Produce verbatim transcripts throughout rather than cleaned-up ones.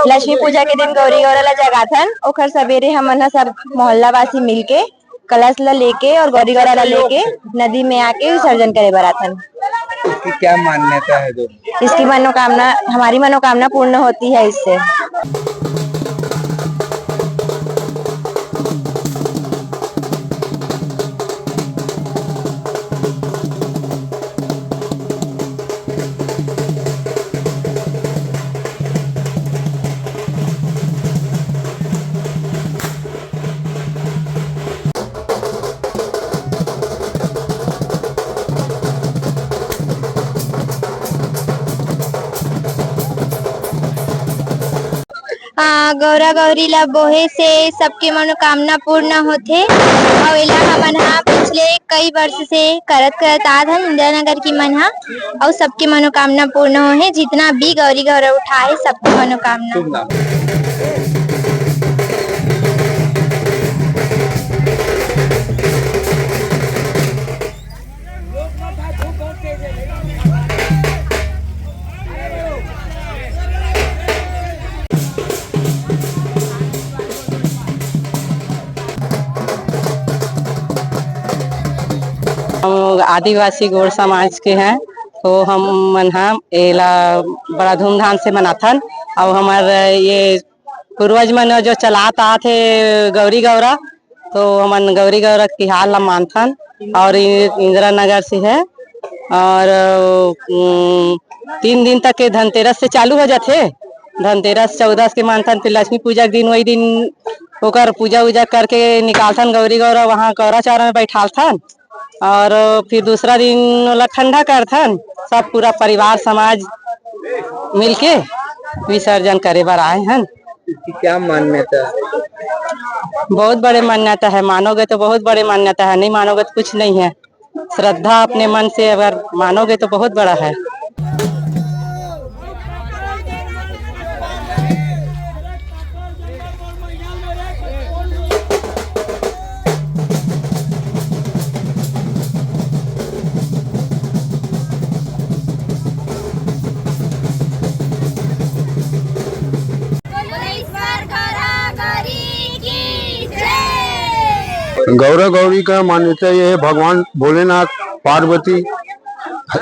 लक्ष्मी पूजा के दिन गौरी गौरा ला जगाथन, ओखर सबेरे हमन ह सब मोहल्ला वासी मिलके कलश ला लेके और गौरी गौरा ला लेके नदी में आके विसर्जन करे बर आथन। इसकी क्या मान्यता है जो? इसकी मनोकामना, हमारी मनोकामना पूर्ण होती है इससे। आ, गौरा गौरी ला बोहे से सबके मनोकामना पूर्ण होथे। अउ एला हमन हा पिछले कई वर्ष से करत करत आत हन इंदिरा नगर की मन हा, अउ सबके मनोकामना पूर्ण होहे। जितना भी गौरी गौरा उठाए, सबके मनोकामना। शुभ नाम। हम आदिवासी गोंड़ समाज के हैं, तो हम मन हा एला बड़ा धूमधाम से मनाथन। अउ हमर ये पूर्वज मन जो चलात आत हे गौरी गौरा, तो हमन गौरी गौरा के तिहार ला मानथन। और इ-, इंदिरा नगर से है। और, उम, तीन दिन तक के धनतेरस से चालू हो जाथे। धनतेरस चौदस के मानथन, फिर लक्ष्मी पूजा के दिन, वही दिन ओकर पूजा उजा करके निकालथन गौरी गौरा, वहाँ गौरा चौरा में बैठालथन। और फिर दूसरा दिन ओला ठंडा करथन, सब पूरा परिवार समाज मिलके विसर्जन करे बर आए हन। इसकी क्या मान्यता है? बहुत बड़े मान्यता है, मानोगे तो बहुत बड़े मान्यता है, नहीं मानोगे तो कुछ नहीं है। श्रद्धा अपने मन से अगर मानोगे तो बहुत बड़ा है। गौरा गौरी का मान्यता ये है, भगवान भोलेनाथ, पार्वती,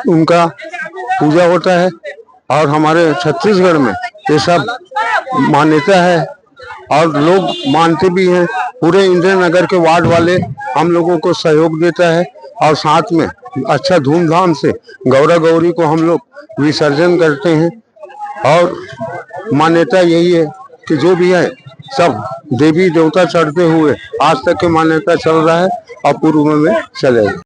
उनका पूजा होता है। और हमारे छत्तीसगढ़ में ये सब मान्यता है और लोग मानते भी हैं। पूरे इंदिरा नगर के वार्ड वाले हम लोगों को सहयोग देता है और साथ में अच्छा धूमधाम से गौरा गौरी को हम लोग विसर्जन करते हैं। और मान्यता यही है कि जो भी है, सब देवी देवता चढ़ते हुए आज तक के मान्यता चल रहा है और पूर्व में चलेगा।